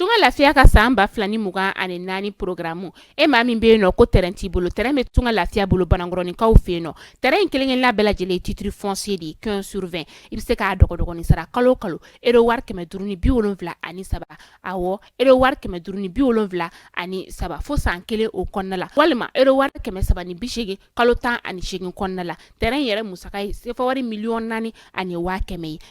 Tunga lafiya ka san 2024 programme, e maa min bɛ yen nɔ ko terrain t'i bolo, terrain bɛ Tunga lafiya bolo Banankɔrɔninkaw fɛ yen nɔ. Terrain in kelen-kelenna bɛɛ lajɛlen ye titre foncier de ye, 15 sur 20. I bɛ se k'a dɔgɔdɔgɔnin sara kalo o kalo euro wari 573, awɔ, euro wari 573 fo san kelen o kɔnɔna la, walima euro wari 380 kalo 18 kɔnɔna la. Terrain yɛrɛ musaka ye sefa wari 4,1 million ye.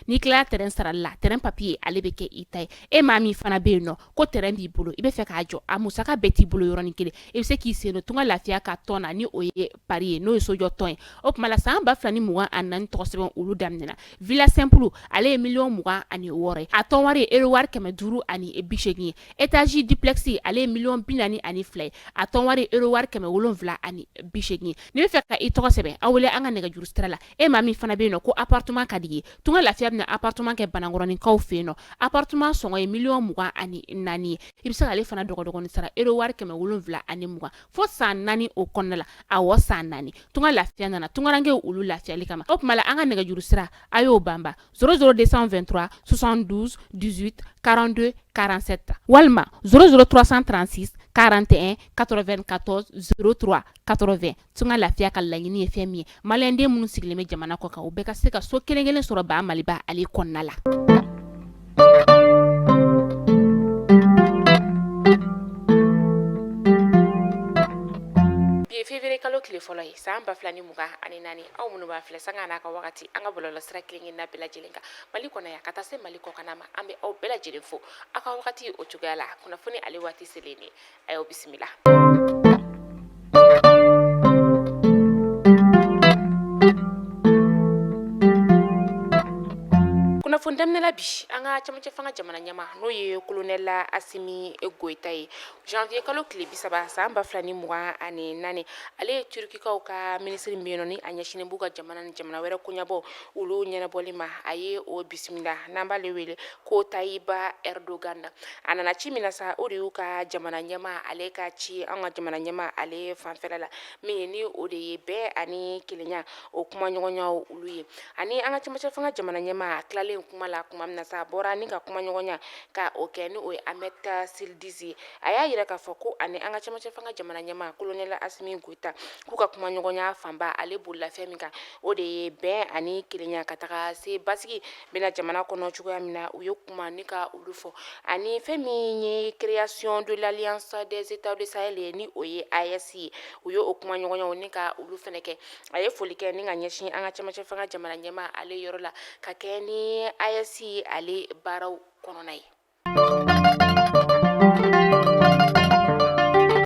N'i tilala terrain sarali la, terrain papier ale bɛ kɛ i ta ye. E maa min fana bɛ yen nɔ ko terrain b'i bolo, i bɛ fɛ k'a jɔ, a musaka bɛɛ t'i bolo yɔrɔnin kelen, i bɛ se k'i sen don Tunga lafiya ka tɔn na, ni o ye pari ye, n'o ye sojɔ tɔn ye. O tuma la, san 2024 tɔgɔ sɛbɛn olu daminɛna. Villa simple, ale ye 26 million ye, a tɔn wari ye euro wari 580 ye. Étage duplex, ale ye 42 million ye, a tɔn wari ye euro wari 780 ye. N'i bɛ fɛ ka i tɔgɔ sɛbɛn, aw wele an ka nɛgɛjuru sira la. E maa min fana bɛ yen nɔ ko appartement ka di ye, Tunga lafiya bɛna appartement kɛ Banankɔrɔninkaw fɛ yen nɔ. Appartement sɔngɔ ye 24 million ye. I bɛ se k'ale fana dɔgɔdɔgɔnin sara euro wari 720 fo san 4 o kɔnɔna la. Awɔ, san 4. Tunga lafiya nana tungarankew olu lafiyali kama. O tuma la, an ka nɛgɛjuru sira, a y'o banba: 00 223 72 18 42 47, walima 00 336 41 94 03 80. Tunga lafiya ka laɲini ye fɛn min ye, maliyɛnden minnu sigilen bɛ jamana kɔ kan, u bɛɛ ka se ka so kelen kelen sɔrɔ ba Maliba ale kɔnɔna la. Bi ye février kalo tile fɔlɔ ye san 2024. Aw minnu b'a filɛ sanga n'a ka wagati an ka bɔlɔlɔsira kelen-kelenna bɛɛ lajɛlen kan Mali kɔnɔ yan ka taa se Mali kɔkanna ma, an bɛ aw bɛɛ lajɛlen fo aw ka wagati o cogoya la. Kunnafoni ale waati selen de, a y'aw bisimila. Kunnafoni daminɛ la bi, an ka camancɛ fanga jamana ɲɛmaa, n'o ye colonel Asimi Goyita ye, janvier kalo tile 30 san 2024, ale ye Turukikaw ka minisiri min bɛ yen nɔ ni a ɲɛsinnen b'u ka jamana ni jamana wɛrɛ koɲɛbɔ olu ɲɛnabɔli ma, a ye o bisimila, n'an b'ale wele ko Tayyip Erdogan. A nana ci min na sa, o de y'u ka jamana ɲɛmaa ale ka ci an ka jamana ɲɛmaa ale fanfɛla la, min ye ni o de ye bɛn ani kelenya o kumaɲɔgɔnyaw olu ye. Ani an ka camancɛ fanga jamana ɲɛmaa tilalen kuma la tuma min na sa, a bɔra ni ka kumaɲɔgɔnya ka o kɛ ni o ye Ahmet Yildiz ye. A y'a yira k'a fɔ ko ani an ka camancɛ fanga jamana ɲɛmaa colonel Asimi Goyita k'u ka kumaɲɔgɔnya fanba ale bolila fɛn min kan, o de ye bɛn ani kelenya ka taga se basigi bɛna jamana kɔnɔ cogoya min na. U ye kuma ni ka olu fɔ, ani fɛn min ye création de l'alliance des états du Sahel ye, ni o ye AES ye, u ye o kumaɲɔgɔnyaw ni ka olu fɛnɛ kɛ. A ye foli kɛ ni ka ɲɛsin an ka camancɛ fanga jamana ɲɛmaa ale yɔrɔ la ka kɛ ni AES ale baaraw kɔnɔna ye.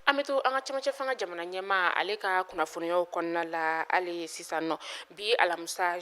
An bɛ to an ka camancɛ fanga jamana ɲɛmaa ale ka kunnafoniyaw kɔnɔna la hali sisan nɔ bi alamisa.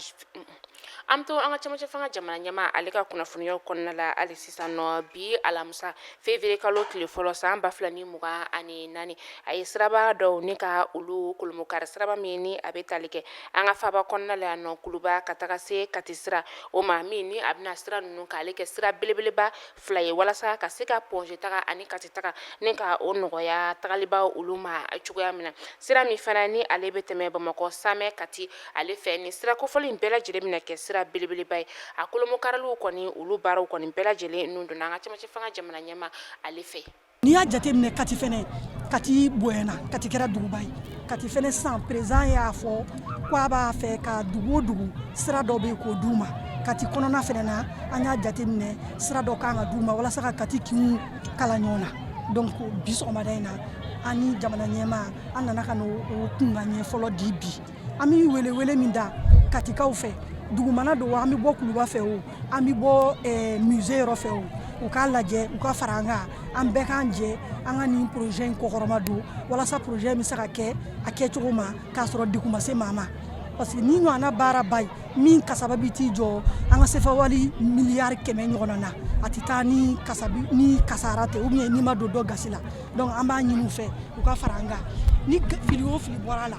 An bɛ to an ka camancɛ fanga jamana ɲɛmaa ale ka kunnafoniyaw kɔnɔna la hali sisan nɔ bi alamisa février kalo tile fɔlɔ san 2024. A ye siraba dɔw ni ka olu kolomokari, siraba min ni a bɛ tali kɛ an ka faaba kɔnɔna la yan nɔ Kuluba ka taga se Kati sira o ma, min ni a bɛna sira ninnu k'ale kɛ sira belebeleba fila ye, walasa ka se ka Point G taga ani Kati taga ni ka o nɔgɔya tagalibaw olu ma cogoya min na. Sira min fana ni ale bɛ tɛmɛ Bamakɔ Samɛ Kati ale fɛ, ni sira kofɔlen bɛɛ lajɛlen bɛna kɛ sira belebeleba ye. A kolomokariliw kɔni, olu baaraw kɔni bɛɛ lajɛlen nun donna an ka camancɛ fanga jamana ɲɛmaa ale fɛ. N'i y'a jateminɛ, Kati fɛnɛ, Kati bonyana, Kati kɛra duguba ye. Kati fɛnɛ sisan, président y'a fɔ ko a b'a fɛ ka dugu o dugu sira dɔ bɛ yen k'o d'u ma. Kati kɔnɔna fɛnɛ na, an y'a jateminɛ, sira dɔ kan ka d'u ma walasa ka Kati kinw kala ɲɔgɔn na. Donc bi sɔgɔmada in na, an ni jamana ɲɛmaa, an nana ka n'o kunkan ɲɛ fɔlɔ di. Bi an bɛ welewele min da Katikaw fɛ, dugumana don, an bɛ bɔ Kuluba fɛ o, an bɛ bɔ musée yɔrɔ fɛ o, u k'a lajɛ, u ka fara an kan, an bɛɛ k'an jɛ an ka nin projet in kɔkɔrɔma don, walasa projet in bɛ se ka kɛ a kɛcogo ma k'a sɔrɔ degun ma se maa ma. Parce que ni ɲɔgɔnna baaraba ye min kasaba bɛ t'i jɔ an ka sefa wari miliyari 100 ɲɔgɔn na, a tɛ taa ni ni kasara tɛ ou bien n'i ma don dɔ gasi la. Donc an b'a ɲini u fɛ, u ka fara an kan. Ni fili o fili bɔra a la,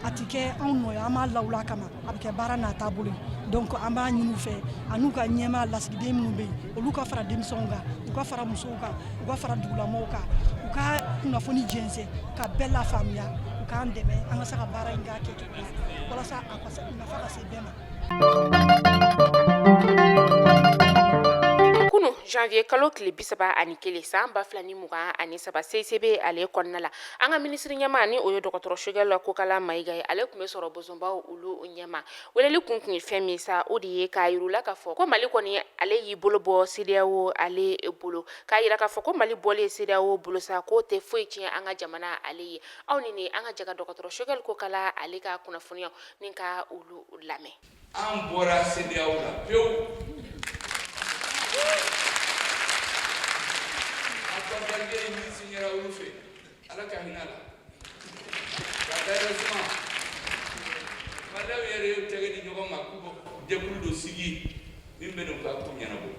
a tɛ kɛ anw nɔ ye, an b'a lawuli a kama, a bɛ kɛ baara n'a taabolo ye. Donc an b'a ɲini u fɛ, an'u ka ɲɛmaa lasigiden minnu bɛ yen, olu ka fara denmisɛnw kan, u ka fara musow kan, u ka fara dugulamɔgɔw kan, u ka kunnafoni jɛnsɛn ka bɛɛ lafaamuya, u k'an dɛmɛ an ka se ka baara in k'a kɛcogo la, walasa a nafa ka se bɛɛ ma. Kunu Janvier kalo tile 31 san 2023 CICB ale kɔnɔna la, an ka minisiri ɲɛmaa ni o ye dɔgɔtɔrɔ Choguel Kokala Mayiga ye, ale tun bɛ sɔrɔ bosonbaw olu ɲɛma. Weleli kun tun ye fɛn min sa, o de ye k'a yir'u la k'a fɔ ko Mali kɔni ale y'i bolo bɔ CEDEAO ale bolo, k'a yira k'a fɔ ko Mali bɔlen CEDEAO bolo sa, k'o tɛ foyi tiɲɛ an ka jamana ale ye. Aw ni ne, an ka jɛ ka dɔgɔtɔrɔ Choguel Kokala ale ka kunnafoniyaw ni ka olu lamɛn. An bɔra CEDEAO la pewu. Accord d'Alger min signera olu fɛ, Ala ka hinɛ a la. Ka dayɛlɛ suma. Maliyɛnw yɛrɛ y'u tɛgɛ di ɲɔgɔn ma k'u bɛ jɛkulu dɔ sigi min bɛ n'u ka ko ɲɛnabɔ.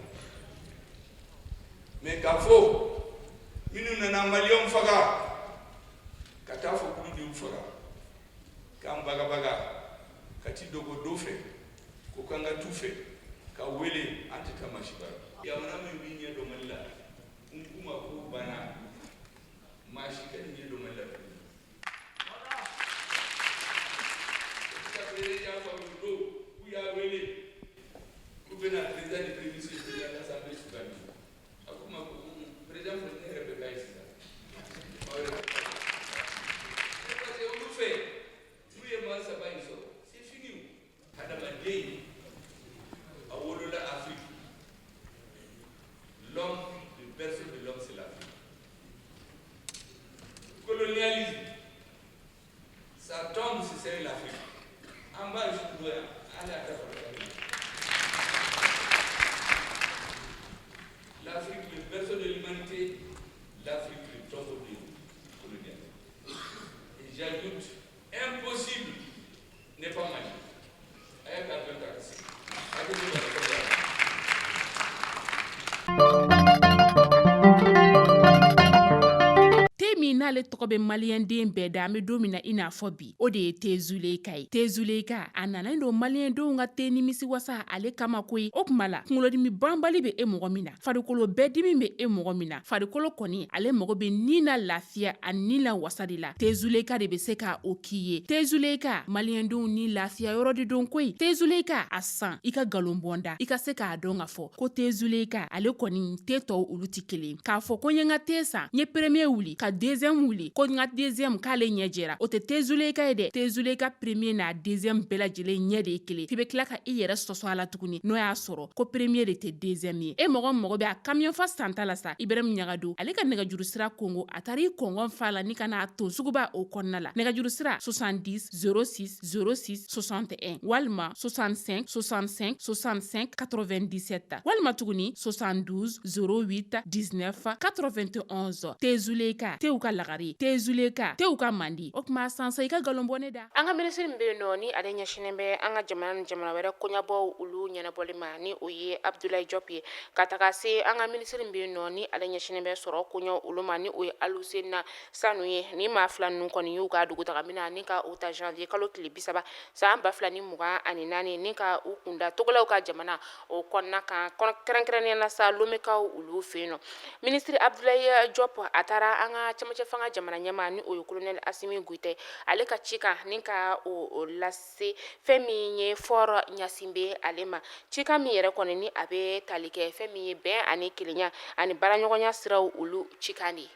Mais k'a fɔ minnu nana maliyɛnw faga, ka taa fɔ k'olu de y'u faga, k'an bagabaga ka t'i dogo dɔ fɛ ko k'an ka t'u fɛ ka wele, an tɛ taa maa si bara. Jamana min b'i ɲɛ don Mali la, n k'u ma k'o banna, maa si kan'i ɲɛ don Mali la tuguni. Président y'a fɔ o don k'u y'a wele k'u bɛna président ni premier ministre président de l'Assemblée sugandi. A k'u ma ko président fɔ ne yɛrɛ bɛ k'a ye sisan. Parce que olu fɛ, n'u ye maa saba in sɔrɔ, c'est fini. Hadamaden a wolola Afrique. L'homme, le berceau de l'homme, c'est l'Afrique. Colonialisme, sa tombe, c'est l'Afrique. An b'a su yan, hali a tɛ fara. L'Afrique, le berceau de l'humanité, l'Afrique, le tombeau du colonialisme. Et j'ajoute, impossible n'est pas magique. A y'a k'a dɔn ta ka se. Hakili b'a la. Te min n'ale tɔgɔ bɛ maliyɛnden bɛɛ da, an bɛ don min na i n'a fɔ bi, o de ye te Zuleyika ye. Te Zuleyika a nana don maliyɛndenw ka te nimisi wasa ale kama koyi. O tuma la, kunkolodimi banbali bɛ e mɔgɔ min na, farikolo bɛɛ dimi bɛ e mɔgɔ min na, farikolo kɔni ale mago bɛ ni na lafiya ani ni la wasa de la, te Zuleyika de bɛ se ka o k'i ye. Te Zuleyika, maliyɛndenw ni lafiya yɔrɔ de don koyi. Te Zuleyika a san i ka nkalon bɔ n da, i ka se k'a dɔn k'a fɔ ko te Zuleyika ale kɔni te tɔw olu tɛ kelen. K'a fɔ ko n ye n ka te san, n ye premier wuli ka deuxième wuli, ko n ka deuxième k'ale ɲɛ jɛra, o tɛ te Zuleyika ye dɛ. Te Zuleyika premier n'a deuxième bɛɛ lajɛlen ɲɛ de ye kelen. F'i bɛ tila ka i yɛrɛ sɔsɔ a la tuguni, n'o y'a sɔrɔ ko premier de tɛ deuxième ye. E mɔgɔ mago bɛ a camion fa santa la sa, Ibrahim Ɲagado ale ka nɛgɛjuru sira kongo, a taara i kɔngɔn fa la ni ka n'a ton suguba o kɔnɔna la. Nɛgɛjuru sira 70 06 06 61 walima 65 65 65 97 walima tuguni 72 08 19 91. Te Zuleyika, tew ka lagare, te Zuleyika, tew ka mandi. O tuma sansa i ka nkalon bɔ ne da. An ka minisiri min bɛ yen nɔ ni ale ɲɛsinnen bɛ an ka jamana ni jamana wɛrɛ koɲɛbɔw olu ɲɛnabɔli ma, ni o ye Abdoulaye Diop ye, ka taga se an ka minisiri min bɛ yen nɔ ni ale ɲɛsinnen bɛ sɔrɔ koɲɛw olu ma, ni o ye Aluseni Sanu ye, ni maa fila ninnu kɔni y'u ka dugutaga minɛ ni ka u ta janvier kalo tile 30 san 2024, ni ka u kunda Togolaw ka jamana o kɔnɔna kan, kɛrɛnkɛrɛnnenya la sa Lomekaw olu fɛ yen nɔ. Minisiri Abdoulaye Diop a taara an ka cɛmancɛ fanga jamana ɲɛmaa ni o ye colonel Assimi Goïta ale ka cikan ni ka o lase fɛn min ye Faure Gnassingbé ale ma, cikan min yɛrɛ kɔni ni a bɛ tali kɛ fɛn min ye bɛn ani kelenya ani baaraɲɔgɔnya siraw olu cikan de ye.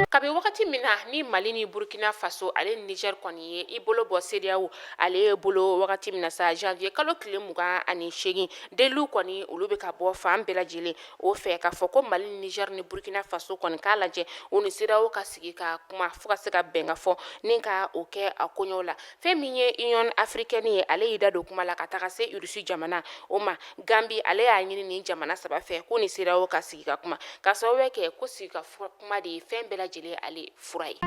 Kabi wagati min na ni Mali ni Burkina Faso ale ni Niger kɔni ye i bolo bɔ CEDEAO ale bolo wagati min na sa, janvier kalo tile 28, deliw kɔni olu bɛ ka bɔ fan bɛɛ lajɛlen o fɛ k'a fɔ ko Mali ni Niger ni Burkina Faso kɔni k'a lajɛ u ni CEDEAO ka sigi ka kuma fo ka se ka bɛn ka fɔ ni ka o kɛ a koɲɛw la. Fɛn min ye Union africaine ye, ale y'i da don kuma la ka taga se Russie jamana o ma. Gambie ale y'a ɲini nin jamana saba fɛ ko ni CEDEAO ka sigi ka kuma, ka sababu kɛ ko sigi ka kuma de ye fɛn bɛɛ lajɛlen ale fura ye.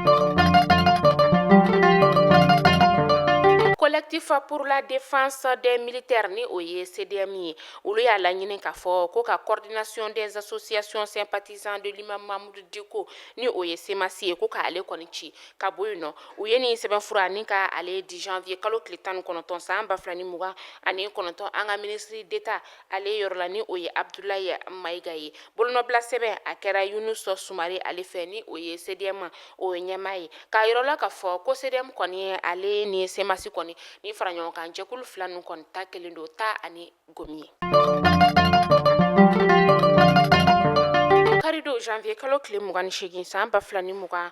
Collectif pour la défense des militaires ni o ye CDM ye, olu y'a laɲini k'a fɔ ko ka coordination des associations sympathisants de l'imam Mahmoud Dicko ni o ye CMAS ye, ko k'ale kɔni ci ka bɔ yen nɔ. U ye nin sɛbɛnfura ni ka ale di janvier kalo tile 19 san 2029 an ka ministre d'État ale yɔrɔ la, ni o ye Abdoulaye Mayiga ye. Bolonɔbila sɛbɛn a kɛra Yunus Sumare ale fɛ, ni o ye CDM o ye ɲɛmaa ye, k'a yira la k'a fɔ ko CDM kɔni ale ni CMAS kɔni Ni fara ɲɔgɔn kan jɛkulu fila ninnu kɔni ta kelen don ta ani gomi ye. Karidon janvier kalo tile 28 san 2024,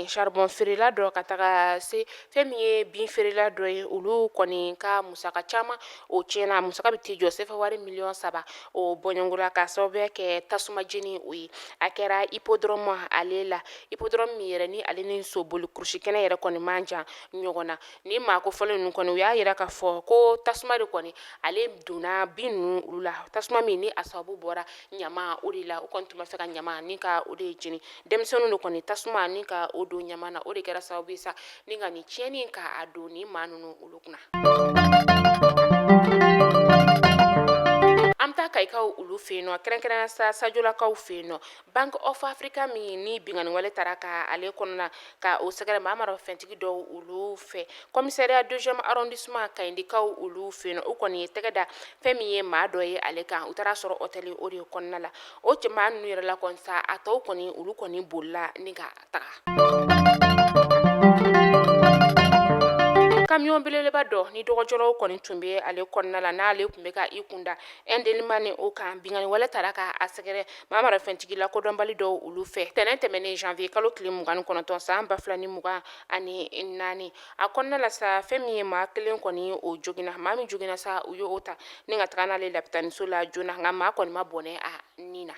charbon feerela dɔ ka taga se fɛn min ye bin feerela dɔ ye, olu kɔni ka musaka caman o tiɲɛna. Musaka bɛ t'i jɔ sefa wari miliyɔn 3 o bɔɲɔgɔnko la k'a sababuya kɛ tasuma jeni o ye. A kɛra hippodrome ale la, hippodrome min yɛrɛ ni ale ni soboli kurusi kɛnɛ yɛrɛ kɔni man jan ɲɔgɔn na. Ni maa ko fɔlɔ ninnu kɔni, u y'a yira k'a fɔ ko tasuma de kɔni ale donna bin ninnu olu la, tasuma min ni a sababu bɔra ɲama o de la. U kɔni tun b'a fɛ ka ɲama ni ka o de jeni. Denmisɛnninw de kɔni tasuma ni ka o don ɲama na, o de kɛra sababu ye sa ni ka nin tiɲɛni ka a don ni maa ninnu olu kunna. An bɛ taa Kayikaw olu fɛ yen nɔ, kɛrɛnkɛrɛnnenya sa Sajolakaw fɛ yen nɔ. Bank of Africa min ni binkanni wale taara ka ale kɔnɔna ka o sɛgɛrɛ maa marafɛntigi dɔw olu fɛ commissariat deuxième arrondissement Kayindikaw olu fɛ yen nɔ, u kɔni ye tɛgɛ da fɛn min ye maa dɔ ye ale kan. U taara sɔrɔ hôtel o de kɔnɔna la. O cɛ maa ninnu yɛrɛ la kɔni sa, a tɔw kɔni olu kɔni bolila ni ka taga. Camion belebeleba dɔ ni dɔgɔjɔlaw kɔni tun bɛ ale kɔnɔna la, n'ale tun bɛ ka i kunda Indelimane o kan, binkanni wale taara ka a sɛgɛrɛ maa marafɛntigi lakodɔnbali dɔw olu fɛ tɛnɛn tɛmɛnen janvier kalo tile 29 san 2024. A kɔnɔna la sa, fɛn min ye maa kelen kɔni o joginna. Maa min joginna sa, u ye o ta ni ka taga n'ale lapitaniso la joona, nka maa kɔni ma bɔnɛ a ni na.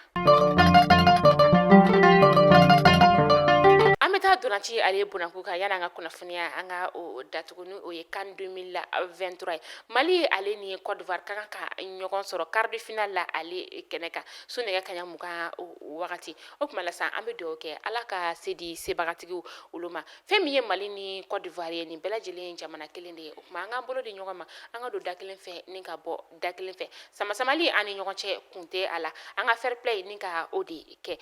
An bɛ taa dolanci ale bunakun kan yanni an ka kunnafoniya an ka o datugu ni o ye CAN 2023 ye. Mali ale ni Côte d'Ivoire ka kan ka ɲɔgɔn sɔrɔ quart de finale la ale kɛnɛ kan su nɛgɛ kaɲa 20 wagati. O tuma la sa, an bɛ dugawu kɛ Ala ka se di sebagatigiw olu ma. Fɛn min ye Mali ni Côte d'Ivoire ye, nin bɛɛ lajɛlen ye jamana kelen de ye. O tuma an k'an bolo di ɲɔgɔn ma, an ka don da kelen fɛ ni ka bɔ da kelen fɛ. Samasamali an ni ɲɔgɔn cɛ kun tɛ a la, an ka fair play ni ka o de kɛ.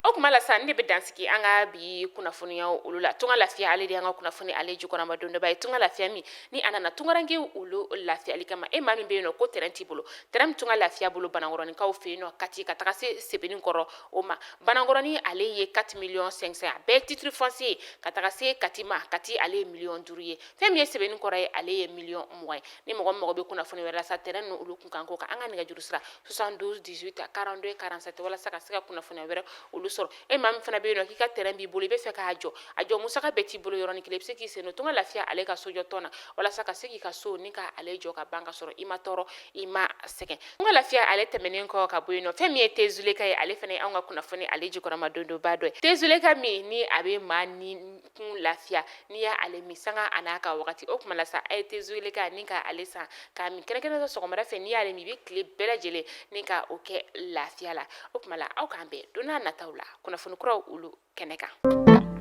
O tuma la sa, ne bɛ dansigi an ka bi kunnafoniyaw olu la. Tunga Lafiya ale de y'an ka kunnafoni ale jukɔrɔma dondoba ye. Tunga Lafiya min ni a nana tungarankew olu lafiyali kama. E maa min bɛ yen nɔ ko terrain t'i bolo, terrain min Tunga Lafiya bolo Banankɔrɔninkaw fɛ yen nɔ Kati ka taga se Sebenikɔrɔ o ma. Banankɔrɔnin ale ye 4 millions 500, a bɛɛ titre foncier ye, ka taga se Kati ma. Kati ale ye miliyɔn 5 ye. Fɛn min ye Sebenikɔrɔ ye, ale ye miliyɔn 20 ye. Ni mɔgɔ mago bɛ kunnafoni wɛrɛ la sa terrain ninnu olu kunkan ko kan, an ka nɛgɛjuru sira 72 18 42 47 walasa ka se ka kunnafoniya wɛrɛ olu sɔrɔ. E maa min fana bɛ yen nɔ k'i ka terrain b'i bolo, i bɛ fɛ k'a jɔ, a jɔ musaka bɛɛ t'i bolo yɔrɔnin kelen, i bɛ se k'i sen don Tunga Lafiya ale ka sojɔ tɔn na walasa ka se k'i ka so ni ka ale jɔ ka ban ka sɔrɔ i ma tɔɔrɔ, i ma sɛgɛn. Tunga Lafiya ale tɛmɛnen kɔ ka bɔ yen nɔ, fɛn min ye Tezuleka ye, ale fana ye anw ka kunnafoni ale jukɔrɔma dondoba dɔ ye. Tezuleka min ni a bɛ maa ni kun lafiya n'i y'ale min sanga a n'a ka wagati. O tuma la sa, a ye Tezuleka ni ka ale san k'a min kɛrɛnkɛrɛn sɔgɔmada fɛ. N'i y'ale min, i bɛ tile bɛɛ lajɛlen ni ka o kɛ lafiya la. O tuma la, aw k'an bɛn don n'a nataw la kunnafoni kuraw olu kɛnɛ kan.